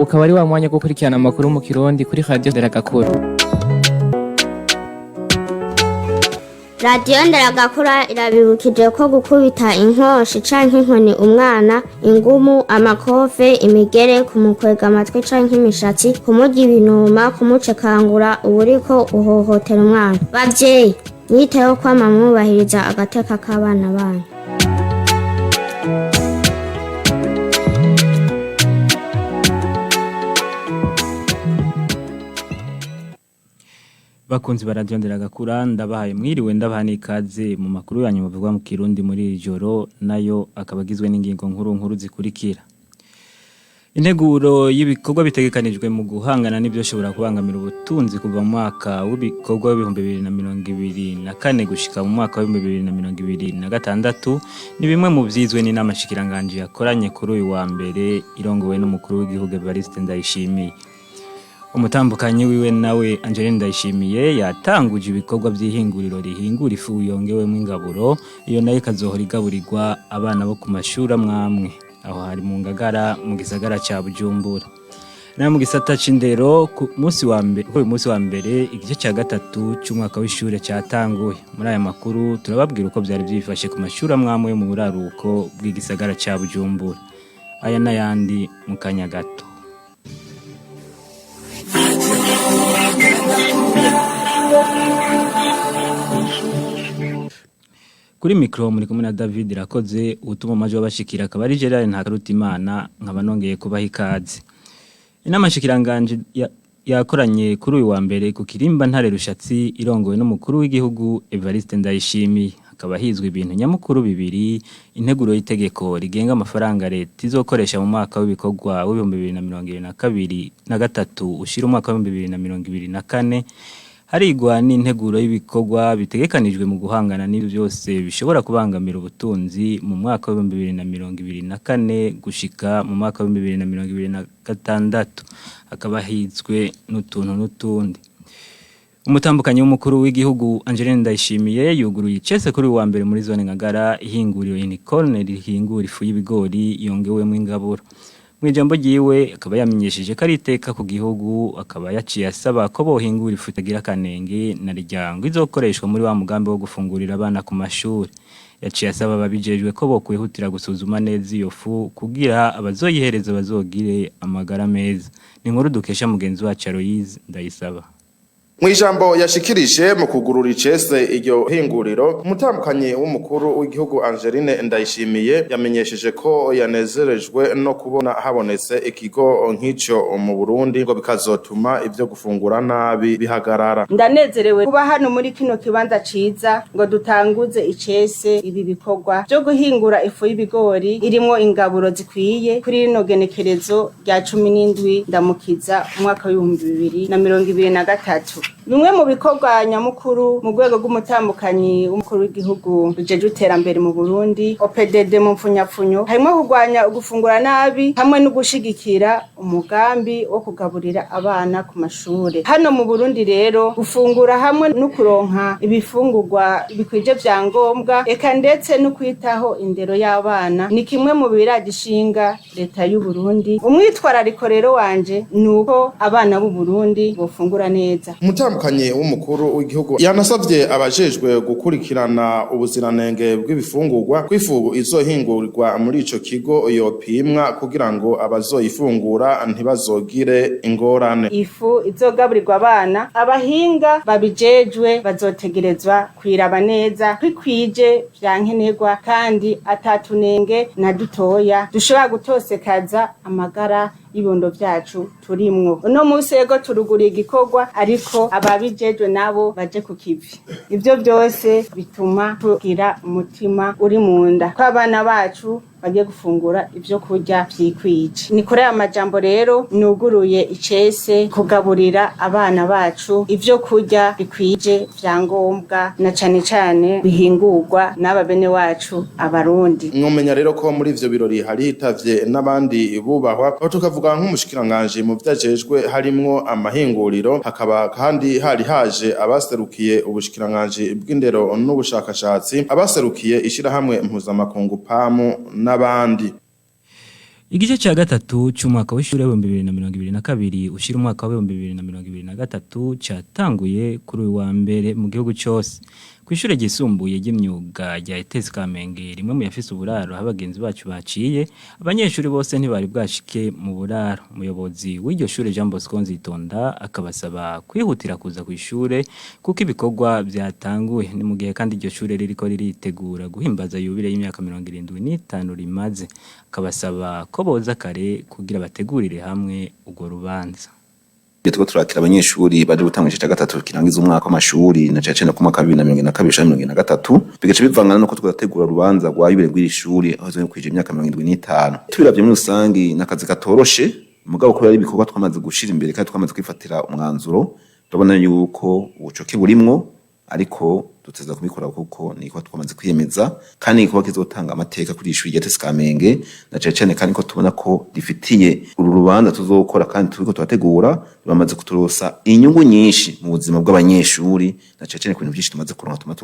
Ubu ukaba ari wa mwanya wo gukurikirana amakuru mu Kirundi kuri Radio Nderagakura. Radiyo Nderagakura irabibukije ko gukubita inkoshi canke inkoni umwana, ingumu, amakofe, imigere, kumukwega amatwi canke imishatsi, kumurya ibinuma, kumucekangura, uba uriko uhohotera umwana. Bavyeyi, mwiteho kwama mwubahiriza agateka k'abana banyu. Bakunzi ba Radio Nderagakura, ndabahaye mwiriwe, ndabaha n'ikaze mu makuru yanyu bavugwa mu Kirundi muri iri joro, nayo akaba agizwe n'ingingo nkuru nkuru zikurikira. Integuro y'ibikorwa bitegekanijwe mu guhangana n'ivyo shobora kubangamira ubutunzi kuva mu mwaka w'ibikorwa w'2024 gushika mu mwaka w'2026 ni bimwe mu vyizwe n'inama shikiranganji yakoranye kuri uyu wa mbere irongowe n'umukuru w'igihugu Evariste Ndayishimiye. Umutambukanyi wiwe nawe Angeline Ndayishimiye yatanguje ibikorwa by'ihinguriro rihingura ifu yongewemo ingaburo, iyo nayo ikazohora igaburirwa abana bo ku mashuri amwamwe aho hari mu Ngagara mu gisagara ca Bujumbura. Nayo mu gisata c'indero, ku munsi wa mbere, uyu munsi wa mbere igice ca gatatu c'umwaka w'ishure catanguye. Muri aya makuru turababwira uko vyari vyifashe ku mashuri amwamwe yo mu buraruko bw'igisagara ca Bujumbura. Aya n'ayandi mu kanya gato. Kuri mikro muri kumwe na David Rakoze, utuma amaje wabashikira akaba ari Gerard Ntakarutimana, nkaba nongeye kubaha ikaze. Inama shikiranganje yakoranye kuri uyu wa mbere ku Kirimba Ntare Rushatsi irongowe n'umukuru w'igihugu Evariste Ndayishimiye. Hakaba hizwe ibintu nyamukuru bibiri: integuro y'itegeko rigenga amafaranga leta izokoresha mu mwaka w'ibikorwa w'2022 na gatatu ushira umwaka w'2024, harigwa n'integuro y'ibikorwa bitegekanijwe mu guhangana n'ibyo byose bishobora kubangamira ubutunzi mu mwaka w'2024 gushika mu mwaka w'2026. Hakaba hizwe n'utuntu n'utundi. Umutambukanyi w'umukuru w'igihugu Angeline Ndayishimiye yuguruye icese kuri uyu wa mbere muri zone Ngagara ihinguriro Unicorn rihingura ifu y'ibigori yongewemo ingaburo. Mu ijambo ryiwe akaba yamenyesheje ko ari iteka ku gihugu, akaba yaciye asaba ko bohingura ifu itagira akanenge na riryango izokoreshwa muri wa mugambi wo gufungurira abana ku mashuri. Yaciye asaba ababijejwe ko bokwihutira gusuzuma neza iyo fu kugira abazoyihereza bazogire amagara meza. Ni inkuru dukesha mugenzi wacu Aloise Ndayisaba. Mwijambo yashikirije mu kugurura icese iryo hinguriro, umutambukanyi w'umukuru w'igihugu Angeline Ndayishimiye yamenyesheje ko yanezerejwe no kubona habonetse ikigo nk'ico mu Burundi, ngo bikazotuma ivyo gufungura nabi bihagarara. Ndanezerewe kuba hano muri kino kibanza ciza ngo dutanguze icese ibi bikorwa vyo guhingura ifu y'ibigori irimwo ingaburo zikwiye kuri rino genekerezo rya 17 Ndamukiza umwaka w'2023. Bimwe mu bikorwa nyamukuru mu rwego rw'umutambukanyi w'umukuru w'igihugu rujejwe iterambere mu Burundi, OPDD mu mfunyapfunyo, harimo kurwanya ugufungura nabi hamwe no gushigikira umugambi wo kugaburira abana ku mashure. Hano mu Burundi rero, gufungura hamwe no kuronka ibifungurwa bikwije vya ngombwa, eka ndetse no kwitaho indero y'abana, ni kimwe mu biragishinga leta y'u Burundi. Umwitwarariko rero wanje ni uko abana b'u Burundi bofungura neza. Umutambukanyi w'umukuru w'igihugu yanasavye abajejwe gukurikirana ubuziranenge bw'ibifungurwa ko ifu izohingurirwa muri ico kigo yopimwa kugira ngo abazoyifungura ntibazogire ingorane. Ifu izogaburirwa abana, abahinga babijejwe bazotegerezwa kwiraba neza kwikwije vya nkenerwa kandi atatunenge na dutoya dushobora gutosekaza amagara y'ibibondo vyacu turimwo. Uno munsi ego turuguriye igikorwa, ariko ababijejwe nabo baje ku kivi. Ivyo vyose bituma tugira umutima uri munda ko abana bacu bagiye gufungura ivyo kurya vyikwije. Ni kuri aya majambo rero nuguruye icese kugaburira abana bacu ivyo kurya bikwije vya ngombwa, na cane cane bihingurwa n'aba bene wacu Abarundi. Mwomenya rero ko muri ivyo birori hari hitavye n'abandi bubahwa, aho tukavuga nk'umushikiranganje mu vyajejwe harimwo amahinguriro, hakaba kandi hari haje abaserukiye ubushikiranganje bw'indero n'ubushakashatsi, abaserukiye ishirahamwe mpuzamakungu PAM n'abandi. Igice ca gatatu c'umwaka w'ishure 2022 ushira umwaka wa 2023 catanguye kuri uyu wa mbere mu gihugu cose. Kw'ishure ryisumbuye ry'imyuga rya ETS Kamenge rimwe mu yafise uburaro aho abagenzi bacu baciye, abanyeshuri bose ntibari bwashike mu buraro. Umuyobozi w'iryo shure Jean Bosco Nzitonda akabasaba kwihutira kuza kw'ishure kuko ibikorwa vyatanguye. Ni mu gihe kandi iryo shure ririko riritegura guhimbaza yubile y'imyaka 75 rimaze. Akabasaba ko boza kare kugira bategurire hamwe urwo rubanza. Iyo turiko turakira abanyeshuri baje gutanga igice ca gatatu kirangiza umwaka w'amashuri na cane cane ku mwaka wa 2022 2023, bigaca bivangana nuko twategura urubanza rwa yubile rw'iri shuri aho izokwija imyaka 75. Tubiravye muri rusangi n'akazi katoroshe, mugabo kubera ari ibikorwa twamaze gushira imbere kandi twamaze kwifatira umwanzuro, turabona yuko ubucoke burimwo, ariko duteza kubikora kuko niko twamaze kwiyemeza, kandi igikorwa kizotanga amateka kuri ishuri rya ETS Kamenge na cane cane, kandi ko tubona ko rifitiye uru rubanza tuzokora kandi turiko turategura, bamaze kuturosa inyungu nyinshi mu buzima bw'abanyeshuri na cane cane ku bintu byinshi tumaze kuronka, tumaze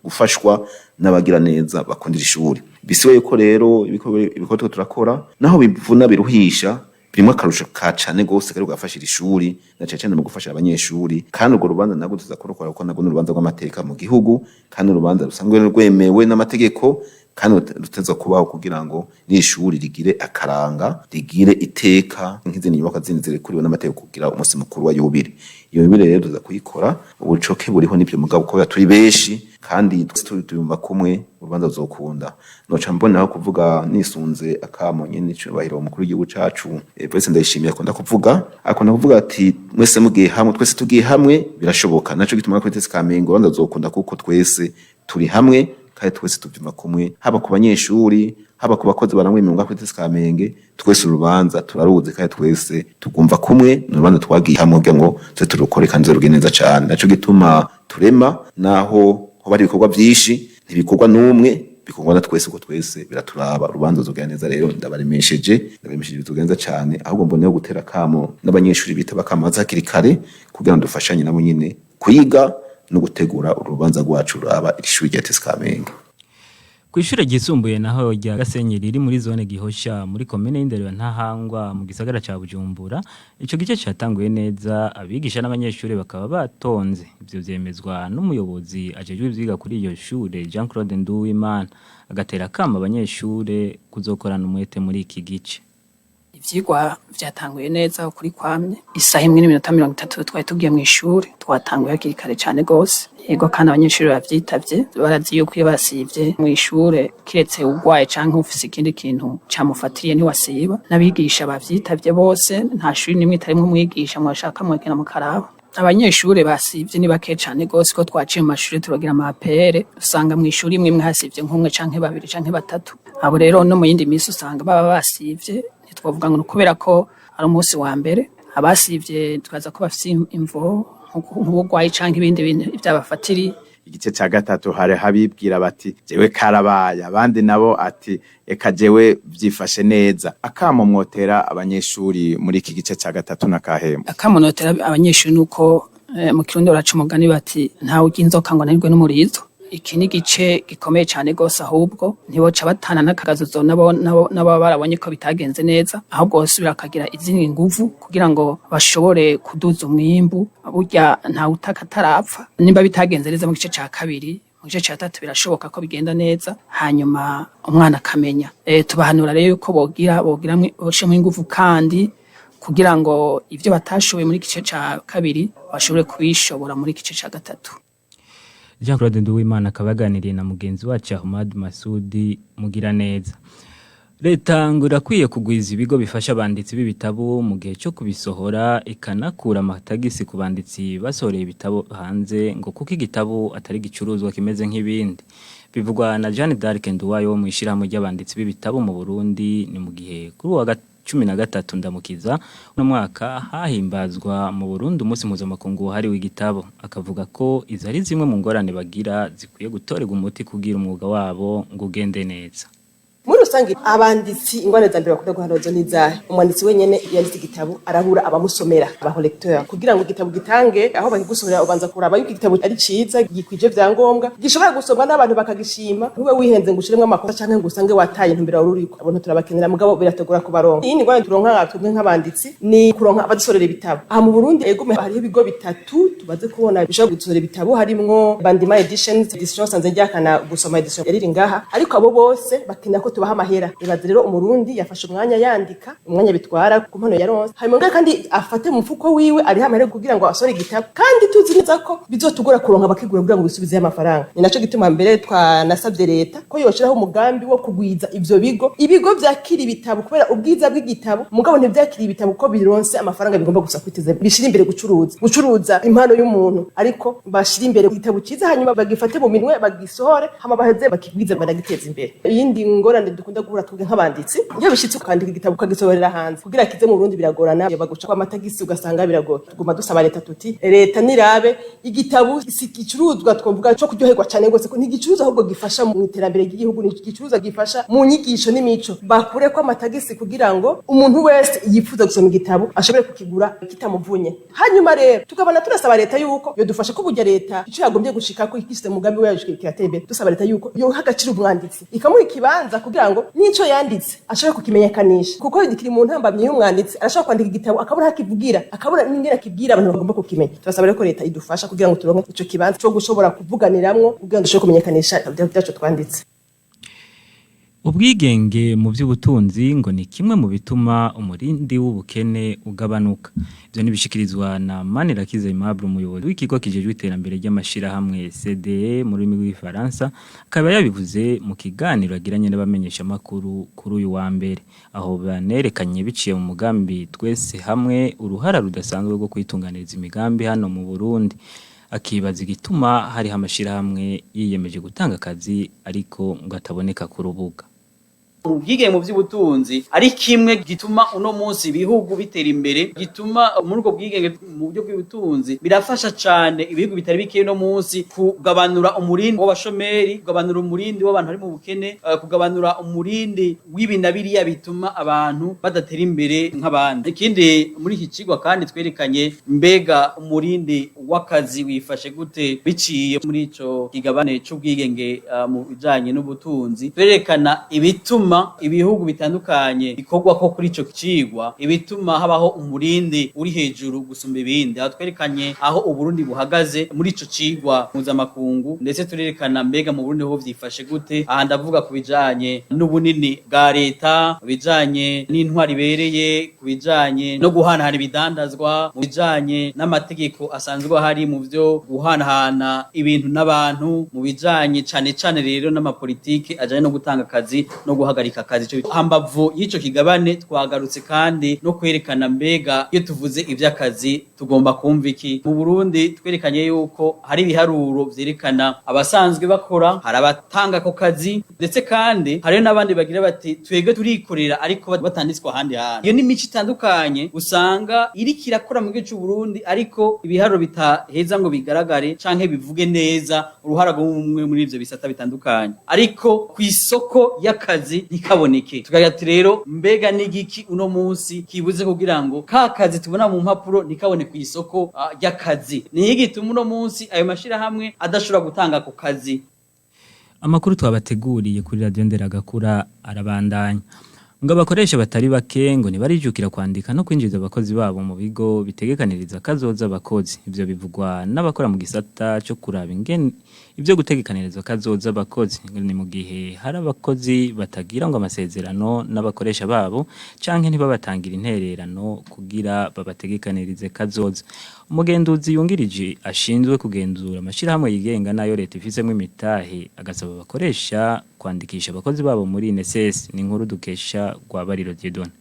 gufashwa n'abagira neza bakundira ishuri. Bisiwe yuko rero ibikorwa turiko turakora, naho bivuna biruhisha, birimwo akarusho ka cane gose kari gafashira ishuri na cane cane mu gufasha abanyeshuri. Kandi urwo rubanza nabwo tuza kurukora kuko nabwo n'urubanza rw'amateka mu gihugu, kandi urubanza rusanzwe rwemewe n'amategeko, kandi ruteza kubaho kugira ngo n'ishuri rigire akaranga, rigire iteka nk'izindi nyubakwa zindi zirekuriwe n'amategeko kugira umunsi mukuru wa yubile. Iyo yubile rero tuza kuyikora, ubucoke buriho n'ivyo, mugabo kubera turi benshi kandi tuyumva kumwe, urubanza ruzokunda. Noca mboneraho kuvuga nisunze akamo nyene icubahiro umukuru w'igihugu cacu Evariste Ndayishimiye akunda kuvuga ati: "Mwese mugiye hamwe, twese tugiye hamwe, birashoboka." Naco gituma kuri ETS Kamenge urubanza ruzokunda kuko twese turi hamwe kandi twese tuvyumva kumwe, haba ku banyeshuri, haba ku bakozi barangwa imyuga kuri ETS Kamenge. Twese urubanza turaruzi kandi twese tugumva kumwe. Ni urubanza twagiye hamwe kugira ngo tuze turukore kandi rugende neza cane. Naco gituma turema, naho hoba hari ibikorwa vyinshi, ntibikorwa n'umwe, bikorwa na twese uko twese biraturaba. Urubanza ruzogenda neza rero, ndabaremesheje, bizogenda neza cane. Ahubwo mboneyeho gutera akamo n'abanyeshuri bita bakamaza hakiri kare kugira ngo dufashanye nabo nyene kwiga no gutegura urubanza rwacu ruraba iri shuri rya ETS Kamenge. Kw'ishure ryisumbuye naho rya Gasenyi riri muri zone Gihosha muri komine y'Indero ya Ntahangwa mu gisagara ca Bujumbura, ico gice catanguye neza, abigisha n'abanyeshure bakaba batonze. Ivyo vyemezwa n'umuyobozi ajejwe ivyiga kuri iyo shure Jean Claude Nduwimana, agatera akamo abanyeshure kuzokorana umwete muri iki gice. Ivyigwa vyatanguye neza ukuri kwamye. Isaha 1:30 twari tugiye mw'ishure, twatanguye hakiri kare cane gose. Yego, kandi abanyeshuri bavyitavye, barazi yuko iyo basivye mw'ishure, kiretse urwaye canke ufise ikindi kintu camufatiriye, ntiwasiba. N'abigisha bavyitavye bose, nta shuri nimwe itarimwo umwigisha, mwashaka mwegera mukaraba. Abanyeshure basivye ni bake cane gose, ko twaciye mu mashure turagira ama appels, usanga mw'ishuri imwe imwe hasivye nk'umwe canke babiri canke batatu. Abo rero no mu yindi misi usanga baba basivye, ntitwovuga ngo ni ukubera ko ari umunsi wa mbere. Abasivye twaza ko bafise imvo nk'uburwayi canke ibindi bintu vyabafatiriye. Igice ca gatatu hari habibwira bati: "Jewe karabaye", abandi nabo ati: "Eka jewe vyifashe neza." Akamo mwotera abanyeshuri muri iki gice ca gatatu na kahembo? Akamo notera abanyeshuri nuko mu Kirundi baraca umugani bati: "Ntawe urya inzoka ngo ananirwe n'umurizo." Iki ni igice gikomeye cane gose, ahubwo ntiboca batana n'akagazuzo nabo nabo barabonye ko bitagenze neza, ahubwo bosubira bakagira izindi nguvu kugira ngo bashobore kuduza umwimbu. Burya ntawe utaka atarapfa. Nimba bitagenze neza mu gice ca kabiri, mu gice ca tatu birashoboka ko bigenda neza, hanyuma umwana akamenya. Tubahanura rero yuko bogira boshemwo inguvu kandi kugira ngo ivyo batashoboye muri gice ca kabiri bashobore kubishobora muri gice ca gatatu. Jean Claude Nduwimana akaba yaganiriye na mugenzi wacu Ahmad Masudi Mugiraneza. Leta ngo irakwiye kugwiza ibigo bifasha abanditsi b'ibitabo mu gihe cyo kubisohora, ikanakura amatagisi ku banditsi basohoreye ibitabo hanze, ngo kuko igitabo atari igicuruzwa kimeze nk'ibindi. Bivugwa na Jeanne d'Arc Nduwayo wo mw'ishirahamwe ry'abanditsi b'ibitabo mu Burundi. Ni mu gihe kuri uwa 13 Ndamukiza uno mwaka hahimbazwa mu Burundi umunsi mpuzamakungu wahariwe igitabo, akavuga ko izo ari zimwe mu ngorane bagira zikwiye gutorerwa umuti kugira umwuga wabo ngo ugende neza. Muri Rusange, abanditsi ingorane za mbere bakunda guhura nazo n'izahe? Umwanditsi wenyene yanditse igitabo arabura abamusomera, aba lecteur. Kugira ngo igitabo gitange aho bakigusomera, ubanza kuraba yuko igitabo ari ciza, gikwije vyangombwa, gishobora gusomwa n'abantu bakagishima. Ntiwe wihenze ngo ushiremwo amakosa canke ngo usange wataye intumbero wari uriko. Abantu turabakenera, mugabo biratugora kubaronka. Iyindi ngorane turonka nka twebwe nk'abanditsi ni kuronka abadusorera ibitabo aha mu Burundi. Ego, hariho ibigo bitatu tumaze kubona bishobora gusohora ibitabo, harimwo Bandima Editions, Edition Sanze Ryakana, gusoma edition yariri ngaha, ariko abo bose bakenera ko tubaha amahera. Ibaze rero Umurundi yafashe umwanya yandika, umwanya bitwara ku mpano yaronse, hanyuma ngaha kandi afate mu mufuko wiwe ariho amahera kugira ngo asohore igitabo, kandi tuzi neza ko bizotugora kuronka abakigura kugira ngo bisubizeyo amafaranga. Ni naco gituma mbere twanasavye leta ko yoshiraho umugambi wo kugwiza ivyo bigo, ibigo vyakira ibitabo, kubera ubwiza bw'igitabo, mugabo ntivyakira ibitabo ko bironse amafaranga bigomba gusa kwiteza, bishira imbere gucuruza impano y'umuntu, ariko bashira imbere igitabo ciza, hanyuma bagifate mu minwe, bagisohore, hama baheze bakigwize, banagiteza imbere. Iyindi ngorane dukunda guhura twebwe nk'abanditsi, iyo bishitse ukandika igitabo ukagisohorera hanze, kugira kize mu Burundi biragorana, baguca kwa amatagisi, ugasanga biragora. Tuguma dusaba leta tuti: leta nirabe, igitabo si igicuruzwa twovuga co kuryoherwa cane gose, ko ntigicuruzwa, ahubwo gifasha mu iterambere ry'igihugu, ni igicuruzwa gifasha mu nyigisho n'imico. Bakure ko amatagisi kugira ngo umuntu wese yifuza gusoma igitabo ashobore kukigura kitamuvunye. Hanyuma rero tukabona turasaba leta yuko yodufasha, ko burya leta ico yagombye gushika ko igishyize mu mugambi wayo kiratera imbere. Dusaba leta yuko yoha agaciro umwanditsi, ikamuha ikibanza kugira ngo n'ico yanditse ashobore kukimenyekanisha, kuko kiri mu ntambamyi y'umwanditsi. Arashobora kwandika igitabo akabura aho akivugira, akabura n'ingene akibwira abantu bagomba kukimenya. Turasaba rero ko leta idufasha kugira ngo turonke ico kibanza co gushobora kuvuganiramwo, kugira ngo dushobore kumenyekanisha ibyacu twanditse. Ubwigenge mu by'ubutunzi ngo ni kimwe mu bituma umurindi w'ubukene ugabanuka. Ibyo nibishikirizwa na Manirakiza Aimable, umuyobozi w'ikigo kijejwe iterambere ry'amashirahamwe CDE mu rurimi rw'igifaransa, akaba yabivuze mu kiganiro agiranye n'abamenyeshamakuru kuri uyu wa mbere, aho banerekanye biciye mu mugambi Twese Hamwe uruhara rudasanzwe rwo kwitunganiriza imigambi hano mu Burundi, akibaza igituma hariho amashirahamwe yiyemeje gutanga akazi ariko ngo ataboneka ku rubuga. Ubwigenge mu by'ubutunzi ari kimwe gituma uno munsi ibihugu bitera imbere, gituma muri ubwo bwigenge mu buryo bw'ubutunzi birafasha cane ibihugu bitari bike uno munsi kugabanura umurindi w'abashomeri, kugabanura umurindi w'abantu bari mu bukene, kugabanura umurindi w'ibi na biriya bituma abantu badatera imbere nk'abandi. Ikindi, muri iki cigwa kandi twerekanye mbega umurindi w'akazi wifashe gute biciye muri ico kigabane c'ubwigenge mu bijanye n'ubutunzi, twerekana ibituma ibihugu bitandukanye bikorwa ko kuri ico cigwa, ibituma habaho umurindi uri hejuru gusumba ibindi. Aho twerekanye aho Uburundi buhagaze muri ico cigwa mpuzamakungu, ndetse turerekana mbega mu Burundi ho vyifashe gute. Aha ndavuga ku bijanye n'ubunini bwa leta, ku bijanye n'intwari ibereye, ku bijanye no guhanahana ibidandazwa, mu bijanye n'amategeko asanzwe ahari mu vyo guhanahana ibintu n'abantu, mu bijanye cane cane rero n'amapolitike ajanye no gutanga akazi no guhagarika akazi. Ico hambavu y'ico kigabane, twagarutse kandi no kwerekana mbega iyo tuvuze ivy'akazi tugomba kumva iki mu Burundi. Twerekanye yuko hari ibiharuro vyerekana abasanzwe bakora, hari abatanga ako kazi, ndetse kandi hari n'abandi bagira bati twebwe turikorera, ariko batanditswe ahandi hantu. Iyo ni imico itandukanye usanga iriko irakora mu gihugu c'u Burundi, ariko ibiharuro bitaheza ngo bigaragare canke bivuge neza uruhara rw'umwe muri ivyo bisata bitandukanye, ariko kw'isoko y'akazi ntikaboneke. Tukagira ati rero mbega n'igiki uno munsi kibuze kugira ngo ka kazi tubona mu mpapuro ntikabone ku isoko ry'akazi? Ni igituma uno munsi ayo mashirahamwe adashobora gutanga ako kazi? Amakuru twabateguriye kuri Radio Nderagakura arabandanya. Ngo abakoresha batari bake ngo ntibarijukira kwandika no kwinjiza abakozi babo mu bigo bitegekaniriza kazoza abakozi. Ivyo bivugwa n'abakora mu gisata cyo kuraba ingene ivyo gutegekaniriza kazoza abakozi. Ni mu gihe hari abakozi batagira ngo amasezerano n'abakoresha babo canke ntibabatangira intererano kugira babategekanirize kazoza. Umugenduzi yungirije ashinzwe kugenzura amashirahamwe yigenga nayo leta ifisemwo imitahe agasaba abakoresha kwandikisha abakozi babo muri INSS. Ni inkuru dukesha Rwabariro Dieudonne.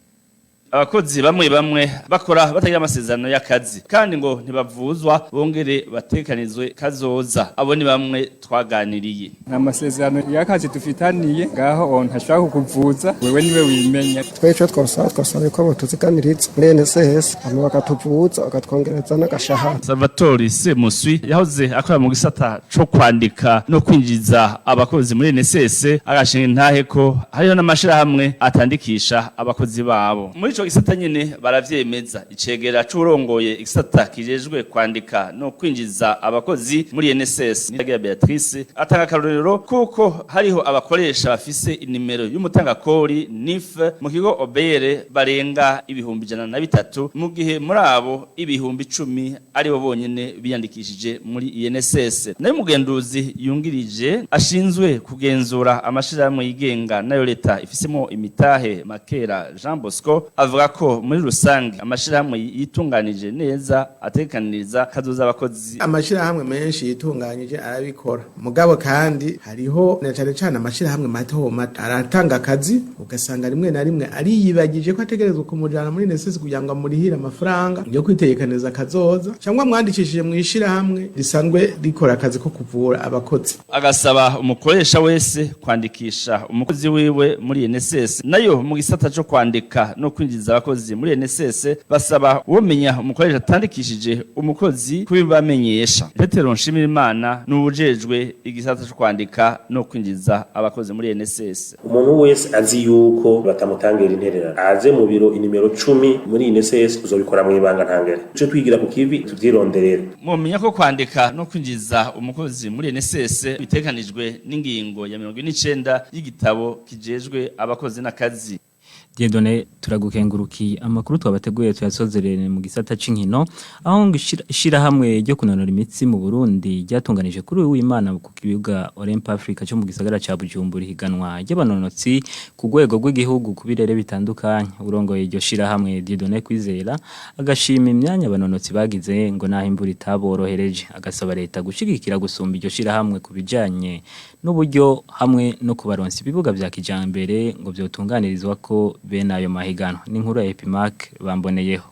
Abakozi bamwe bamwe bakora batagira amasezerano y'akazi kandi ngo ntibavuzwa bongere batekanizwe kazoza. Abo ni bamwe twaganiriye. Nta masezerano y'akazi dufitaniye ngaho ntashobora kukuvuza wewe niwe wimenya. Twe ico twosaba ko botuziganiriza muri NSS hama bakatuvuza bakatwongereza n'agashahara. Salvatore Semuswi yahoze akora mu gisata co kwandika no kwinjiza abakozi muri NSS agashinga intahe ko hariho n'amashirahamwe atandikisha abakozi babo. Muri ico gisata nyene baravyemeza. Icegera c'urongoye igisata kijejwe kwandika no kwinjiza abakozi muri NSS Niragira Beatrice atanga akarorero kuko hariho abakoresha bafise inimero y'umutangakori NIF mu kigo OBR barenga 103,000 mu gihe muri abo 10,000 aribo bonyene biyandikishije muri INSS. Nayo mugenduzi yungirije ashinzwe kugenzura amashirahamwe yigenga nayo leta ifisemo imitahe Makera Jean Bosco avuga ko muri rusange amashirahamwe yitunganije neza atekaniriza kazoza abakozi. Amashirahamwe menshi yitunganyije arabikora, mugabo kandi hariho na cane cane amashirahamwe mato mato aratanga akazi ugasanga rimwe na rimwe ariyibagije ko ategerezwa kumujana muri NSS kugira ngo amurihire amafaranga yo kwitegekaniza kazoza cyangwa amwandikishije mu ishirahamwe risanzwe rikora akazi ko kuvura abakozi. Agasaba umukoresha wese kwandikisha umukozi wiwe muri NSS. Nayo mu gisata cyo kwandika no kwinjiza abakozi muri NSS basaba uwomenya umukoresha atandikishije umukozi kubibamenyesha. Petero Nshimirimana n'ubujejwe igisata cyo kwandika no kwinjiza abakozi muri NSS. Umuntu wese azi yuko batamutangira intererano aze mu biro inimero 10 muri NSS uzobikora mu ibanga ntangere. Ico twigira ku kivi tuvyironderera. Mumenya ko kwandika no kwinjiza umukozi muri NSS bitekanijwe n'ingingo ya 49 y'igitabo kijejwe abakozi n'akazi. Dieudonné turagukengurukiye. Amakuru twabateguye tuyasozerere mu gisata c'inkino aho ishirahamwe ryo kunonora imitsi mu Burundi ryatunganije kuri uyu w'Imana ku kibuga Olymp Africa cyo mu gisagara ca Bujumbura higanwa ry'abanonotsi ku rwego rw'igihugu ku birere bitandukanye. Urongoye iryo shirahamwe Dieudonné Kwizera agashima imyanya abanonotsi bagize ngo naho imvura itaborohereje, agasaba leta gushigikira gusumba iryo shirahamwe ku bijanye n'uburyo hamwe no kubaronsa ibibuga vya kijambere ngo vyotunganirizwa ko bene ayo mahiganwa. N'inkuru ya Epimac bamboneyeho.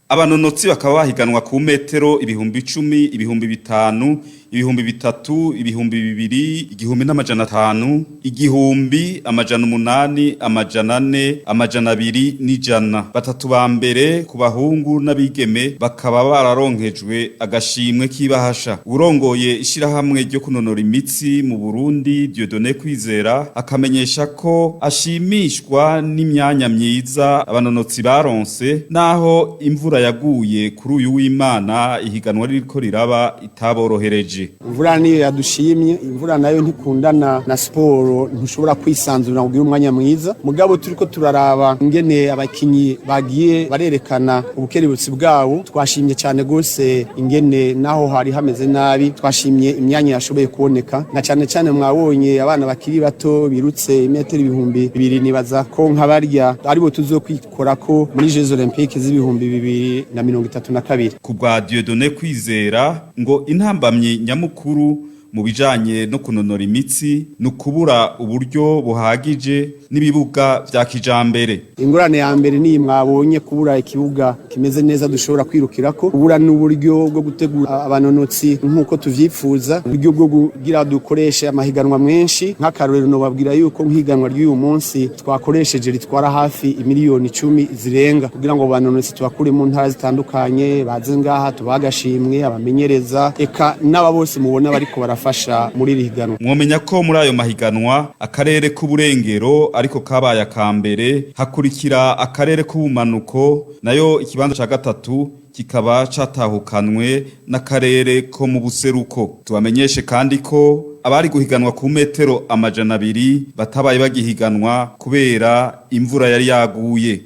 Abanonotsi bakaba bahiganwa ku metero 10,000, 5,000, 3,000, 2,000, 1,500, 1,000, 800, 400, 200 n'ijana. Batatu ba mbere ku bahungu n'abigeme bakaba bararonkejwe agashimwe k'ibahasha. Urongoye ishirahamwe ryo kunonora imitsi mu Burundi Dieudonné Kwizera akamenyesha ko ashimishwa n'imyanya myiza abanonotsi baronse naho imvura yaguye kuri uyu w'Imana ihiganwa ririko riraba itaborohereje. Imvura niyo yadushimye, imvura nayo ntikundana na siporo, ntushobora kwisanzura ngo ugire umwanya mwiza. Mugabo turiko turaraba ingene abakinyi bagiye barerekana ubukerebutsi bwabo, twashimye cyane gose ingene naho hari hameze nabi, twashimye imyanya yashoboye kuboneka na cyane cyane mwabonye abana bakiri bato birutse imetero 2000, nibaza ko nkabarya aribo tuzokwikorako muri Jeux Olympiques z'ibihumbi 2032. Kubwa Dieudonné Kwizera ngo intambamyi nyamukuru mu bijanye no kunonora imitsi nukubura uburyo buhagije n'ibibuga vya kijambere. Ingorane ya mbere ni mwabonye kubura ikibuga kimeze neza dushobora kwirukirako, kubura n'uburyo bwo gutegura abanonotsi nkuko tuvyifuza, uburyo bwo kugira dukoreshe amahiganwa menshi. Nk'akarorero nobabwira yuko nk'ihiganwa ry'uyu munsi twakoresheje ritwara hafi imiliyoni 10 zirenga kugira ngo abanonotsi tubakure mu ntara zitandukanye baze ngaha tubagashimwe, abamenyereza eka n'aba bose mubona bariko barafasha muri iri higanwa. Mwomenya ko muri ayo mahiganwa akarere k'uburengero ariko kabaye akambere, hakurikira akarere k'ubumanuko, nayo ikibanza ca gatatu kikaba catahukanwe n'akarere ko mu buseruko. Tubamenyeshe kandi ko abari guhiganwa ku metero 200 batabaye bagihiganwa kubera imvura yari yaguye.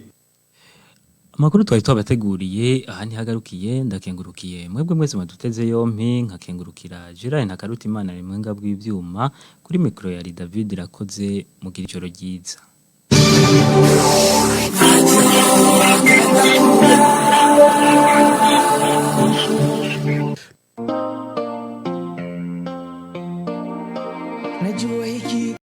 Amakuru twari twabateguriye aha ntihagarukiye. Ndakengurukiye mwebwe mwese mwaduteze yompi, nkakengurukira Gerard Ntakarutimana ari mwenga bw'ivyuma kuri mikro ya David Rakoze. Mugira ijoro ryiza.